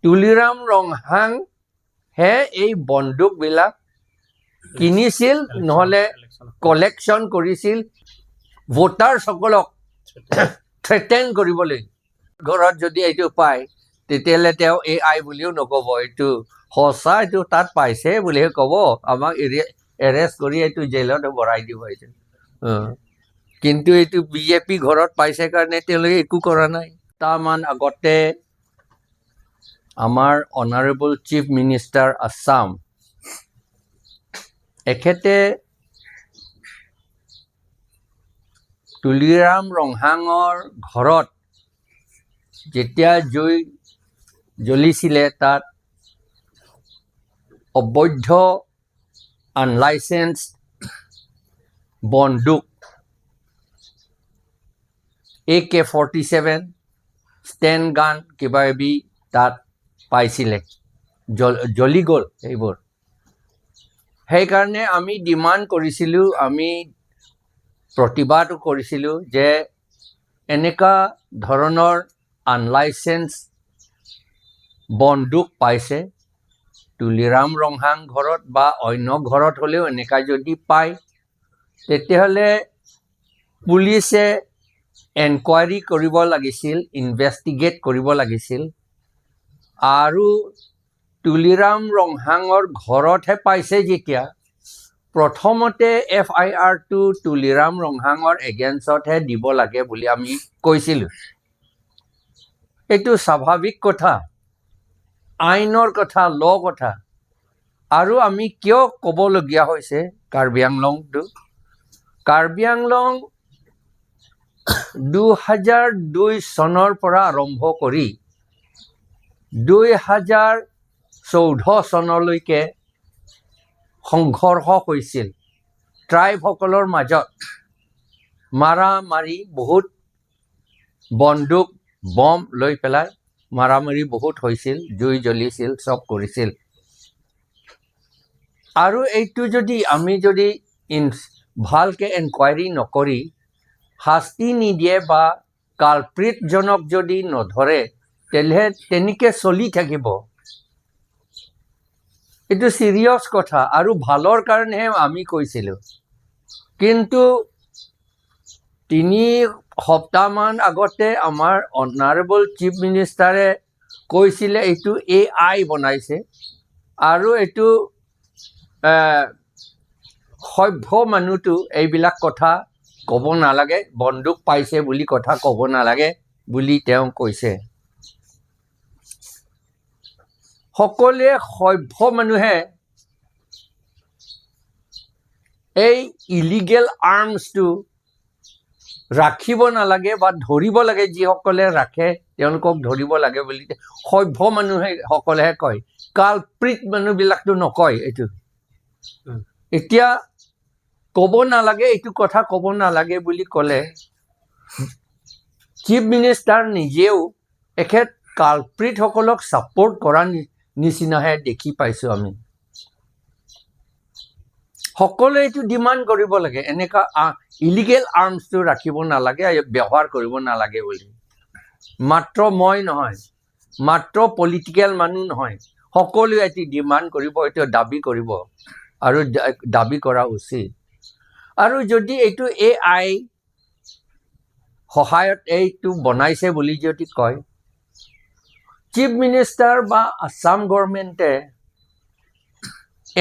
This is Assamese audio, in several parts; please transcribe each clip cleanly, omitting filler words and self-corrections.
তুলিৰাম ৰংহাং হে এই বন্দুকবিলাক কিনিছিল, নহ'লে কালেকশ্যন কৰিছিল ভোটাৰসকলক থ্ৰেটেন কৰিবলৈ। ঘৰত যদি এইটো পায়, তেতিয়াহ'লে তেওঁ এ I বুলিও নক'ব, এইটো সঁচা, এইটো তাত পাইছে বুলিহে ক'ব। আমাক এৰেষ্ট কৰি এইটো জেলত ভৰাই দিব এইটো। কিন্তু এইটো বিজেপি ঘৰত পাইছে কাৰণে তেওঁলোকে একো কৰা নাই। টামান আগতে আমাৰ অনাৰেবল চিফ মিনিষ্টাৰ আছাম, এখেতে তুলিৰাম ৰংহাঙৰ ঘৰত যেতিয়া জুই জ্বলিছিলে, তাত অবৈধ আনলাইচেন্স বন্দুক AK-47, ষ্টেণ্ড গান, কিবা কিবি তাত পাইছিলে, জ্বলি গ'ল সেইবোৰ। সেইকাৰণে আমি ডিমাণ্ড কৰিছিলোঁ, আমি প্ৰতিবাদো কৰিছিলোঁ যে এনেকুৱা ধৰণৰ আনলাইচেন্স বন্দুক পাইছে তুলিৰাম ৰংহাং ঘৰত বা অন্য ঘৰত হ'লেও এনেকুৱা যদি পায়, তেতিয়াহ'লে পুলিচে এনকুৱাৰী কৰিব লাগিছিল, ইনভেষ্টিগেট কৰিব লাগিছিল। আৰু তুলিৰাম ৰংহাঙৰ ঘৰতহে পাইছে যেতিয়া, প্ৰথমতে এফআইআৰটো তুলিৰাম ৰংহাঙৰ এগেইনষ্টতহে দিব লাগে বুলি আমি কৈছিলোঁ। এইটো স্বাভাৱিক কথা, আইনৰ কথা, ল কথা। আৰু আমি কিয় ক'বলগীয়া হৈছে কাৰ্বি আংলংটো? কাৰ্বি আংলং 2002 চনৰ পৰা আৰম্ভ কৰি 2014 চনলৈকে সংঘৰ্ষ হৈছিল ট্ৰাইবসকলৰ মাজত, মাৰা মাৰি বহুত, বন্দুক বম লৈ পেলাই মাৰামাৰি বহুত হৈছিল, জুই জ্বলিছিল, চব কৰিছিল। আৰু এইটো যদি আমি যদি ভালকে এনকুৱাৰী নকৰি শাস্তি নিদিয়ে বা কালপ্ৰিটজনক যদি নধৰে, তেতিয়াহ'লে তেনেকে চলি থাকিব। এইটো চিৰিয়াছ কথা আৰু ভালৰ কাৰণেহে আমি কৈছিলোঁ। কিন্তু 3 সপ্তাহমান আগতে আমাৰ অনাৰেবল চিফ মিনিষ্টাৰে কৈছিলে এইটো এ I বনাইছে আৰু এইটো সভ্য মানুহটো এইবিলাক কথা ক'ব নালাগে, বন্দুক পাইছে বুলি কথা ক'ব নালাগে বুলি তেওঁ কৈছে। সকলোৱে সভ্য মানুহে এই ইলিগেল আৰ্মছটো ৰাখিব নালাগে বা ধৰিব লাগে, যিসকলে ৰাখে তেওঁলোকক ধৰিব লাগে বুলি সভ্য মানুহে সকলেহে কয়, কালপ্ৰিট মানুহবিলাকতো নকয় এইটো। এতিয়া ক'ব নালাগে, এইটো কথা ক'ব নালাগে বুলি ক'লে চিফ মিনিষ্টাৰ নিজেও এখেত কালপ্ৰিটসকলক ছাপৰ্ট কৰা নিচিনাহে দেখি পাইছোঁ আমি। সকলোৱে এইটো ডিমাণ্ড কৰিব লাগে, এনেকুৱা ইলিগেল আৰ্মছটো ৰাখিব নালাগে, ব্যৱহাৰ কৰিব নালাগে বুলি। মাত্ৰ মই নহয়, মাত্ৰ পলিটিকেল মানুহ নহয়, সকলোৱে এইটো ডিমাণ্ড কৰিব, এইটো দাবী কৰিব আৰু দাবী কৰা উচিত। আৰু যদি এইটো এ I সহায়ত এইটো বনাইছে বুলি যদি কয়, চিফ মিনিষ্টাৰ বা আছাম গভৰ্ণমেণ্টে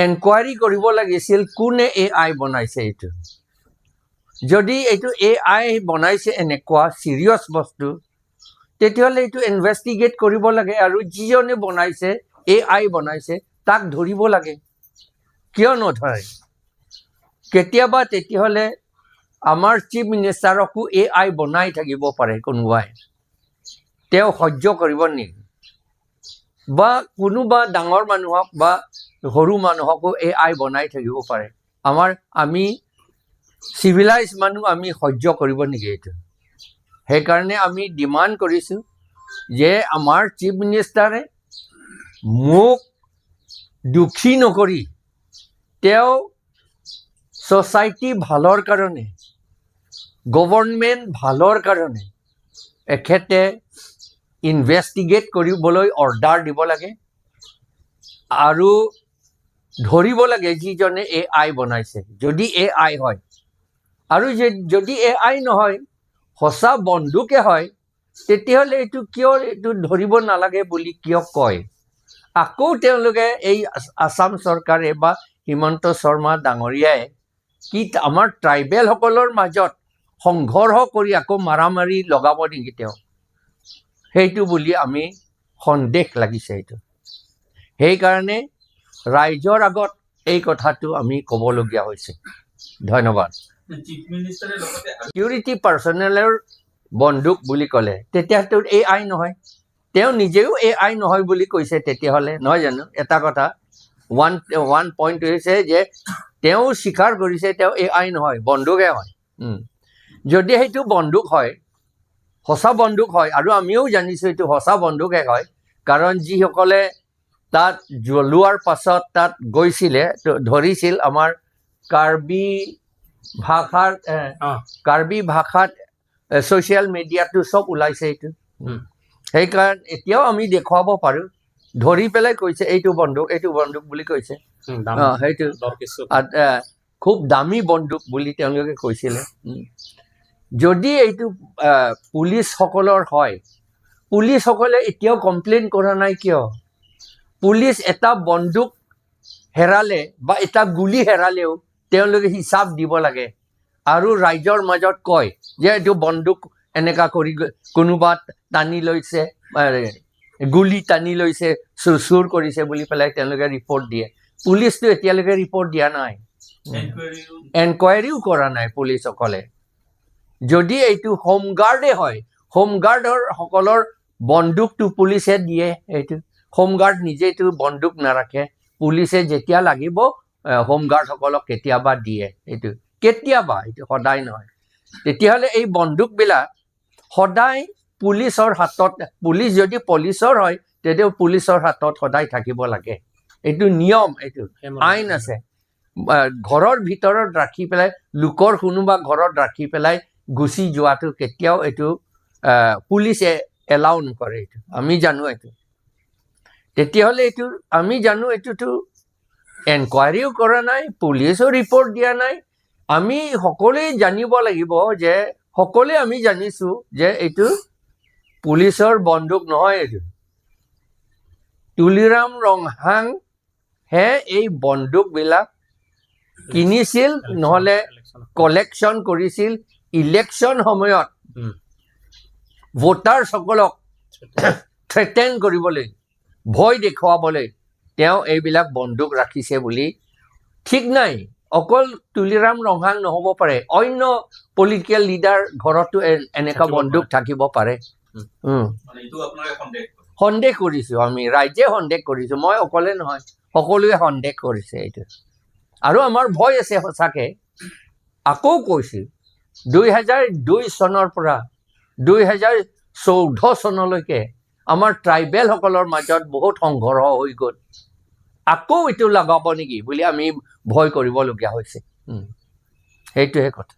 এনকুৱাৰী কৰিব লাগিছিল কোনে এ I বনাইছে এইটো। যদি এইটো এ I বনাইছে এনেকুৱা চিৰিয়াছ বস্তু, তেতিয়াহ'লে এইটো ইনভেষ্টিগেট কৰিব লাগে আৰু যিজনে বনাইছে, এ I বনাইছে, তাক ধৰিব লাগে। কিয় নধৰে? কেতিয়াবা তেতিয়াহ'লে আমাৰ চিফ মিনিষ্টাৰকো এ I বনাই থাকিব পাৰে কোনোবাই, তেওঁ সহ্য কৰিব নেকি? বা কোনোবা ডাঙৰ মানুহক বা সৰু মানুহকো এ I বনাই থাকিব পাৰে। আমি চিভিলাইজ মানুহ, আমি সহ্য কৰিব নেকি এইটো? সেইকাৰণে আমি ডিমাণ্ড কৰিছোঁ যে আমাৰ চিফ মিনিষ্টাৰে মোক দুখী নকৰি তেওঁ ছ'চাইটি ভালৰ কাৰণে, গভৰ্ণমেণ্ট ভালৰ কাৰণে এখেতে ইনভেষ্টিগেট কৰিবলৈ অৰ্ডাৰ দিব লাগে আৰু ধৰিব লাগে যিজনে এ I বনাইছে, যদি এ I হয়। আৰু যদি এ I নহয়, সঁচা বন্দুকে হয়, তেতিয়াহ'লে এইটো কিয়, এইটো ধৰিব নালাগে বুলি কিয় কয়? আকৌ তেওঁলোকে এই আছাম চৰকাৰে বা হিমন্ত শৰ্মা ডাঙৰীয়াই কি আমাৰ ট্ৰাইবেলসকলৰ মাজত সংঘৰ্ষ কৰি আকৌ মাৰামাৰি লগাব নেকি তেওঁ, সেইটো বুলি আমি সন্দেহ লাগিছে এইটো। সেইকাৰণে ৰাইজৰ আগত এই কথাটো আমি ক'বলগীয়া হৈছে। ধন্যবাদ। চিফ মিনিষ্টাৰে লগতে ছিকিউৰিটি পাৰ্চনেলৰ বন্দুক বুলি ক'লে তেতিয়াতো এ I নহয়। তেওঁ নিজেও এ I নহয় বুলি কৈছে তেতিয়াহ'লে, নহয় জানো? এটা কথা, ওৱান ওৱান পইণ্ট হৈছে যে তেওঁ স্বীকাৰ কৰিছে তেওঁ এ I নহয়, বন্দুকহে হয়। যদি সেইটো বন্দুক হয়, সঁচা বন্দুক হয়, আৰু আমিও জানিছোঁ এইটো সঁচা বন্দুকহে হয়, কাৰণ যিসকলে তাত জ্বলোৱাৰ পাছত তাত গৈছিলে, ধৰিছিল, আমাৰ কাৰ্বি ভাষাৰ কাৰ্বি ভাষাত ছ'চিয়েল মিডিয়াটো চব ওলাইছে এইটো। সেইকাৰণে এতিয়াও আমি দেখুৱাব পাৰোঁ, ধৰি পেলাই কৈছে এইটো বন্দুক, এইটো বন্দুক বুলি কৈছে। দাম সেইটো দৰ কিছু খুব দামী বন্দুক বুলি তেওঁলোকে কৈছিলে। যদি এইটো পুলিচসকলৰ হয়, পুলিচসকলে এতিয়াও কমপ্লেইন কৰা নাই কিয়? পুলিচ এটা বন্দুক হেৰালে বা এটা গুলি হেৰালেও তেওঁলোকে হিচাপ দিব লাগে আৰু ৰাইজৰ মাজত কয় যে এইটো বন্দুক এনেকা কৰি কোনোবা টানি লৈছে, গুলি টানি লৈছে, চুৰ কৰিছে বুলি পেলাই তেওঁলোকে ৰিপৰ্ট দিয়ে। পুলিচটো এতিয়ালৈকে ৰিপৰ্ট দিয়া নাই। এনকুৱাৰীও এনকুৱাৰীও কৰা নাই পুলিচসকলে। যদি এইটো হোমগাৰ্ডে হয়, হোমগাৰ্ডৰ সকলৰ বন্দুকটো পুলিচে দিয়ে। এইটো হোমগাৰ্ড নিজেতো বন্দুক নাৰাখে। পুলিচে যেতিয়া লাগিব হোমগাৰ্ডসকলক কেতিয়াবা দিয়ে, এইটো কেতিয়াবা, এইটো সদায় নহয়। তেতিয়াহ'লে এই বন্দুকবিলাক সদায় পুলিচৰ হাতত, পুলিচ যদি পুলিচৰ হয় তেতিয়া পুলিচৰ হাতত সদায় থাকিব লাগে। এইটো নিয়ম, এইটো আইন আছে। ঘৰৰ ভিতৰত ৰাখি পেলাই, লোকৰ কোনোবা ঘৰত ৰাখি পেলাই গুচি যোৱাটো কেতিয়াও এইটো পুলিচে এলাউ নকৰে। এইটো আমি জানো। এইটো তেতিয়াহ'লে এইটো আমি জানো, এইটোতো এনকুৱাৰীও কৰা নাই, পুলিচো ৰিপৰ্ট দিয়া নাই। আমি সকলোৱে জানিব লাগিব যে সকলোৱে আমি জানিছোঁ যে এইটো পুলিচৰ বন্দুক নহয়, এইটো তুলিৰাম ৰংহাং হে এই বন্দুকবিলাক কিনিছিল, নহ'লে কালেকশ্যন কৰিছিল ইলেকশ্যন সময়ত ভোটাৰসকলক থ্ৰেটেন কৰিবলৈ, ভয় দেখুৱাবলৈ তেওঁ এইবিলাক বন্দুক ৰাখিছে বুলি। ঠিক নাই, অকল তুলিৰাম ৰংহাং নহ'ব পাৰে, অন্য পলিটিকেল লিডাৰ ঘৰতো এনেকুৱা থাকিব বন্দুক থাকিব পাৰে। মানে এইটো আপোনালোকে সন্দেহ কৰে? সন্দেহ কৰিছোঁ আমি, ৰাইজে সন্দেহ কৰিছোঁ, মই অকলে নহয়, সকলোৱে সন্দেহ কৰিছে এইটো। আৰু আমাৰ ভয় আছে সঁচাকে। আকৌ কৈছোঁ, 2002 চনৰ পৰা 2014 চনলৈকে আমাৰ ট্ৰাইবেলসকলৰ মাজত বহুত সংঘৰ্ষ হৈ গ'ল। আকৌ এইটো লগাব নেকি বুলি আমি ভয় কৰিবলগীয়া হৈছে। সেইটোহে কথা।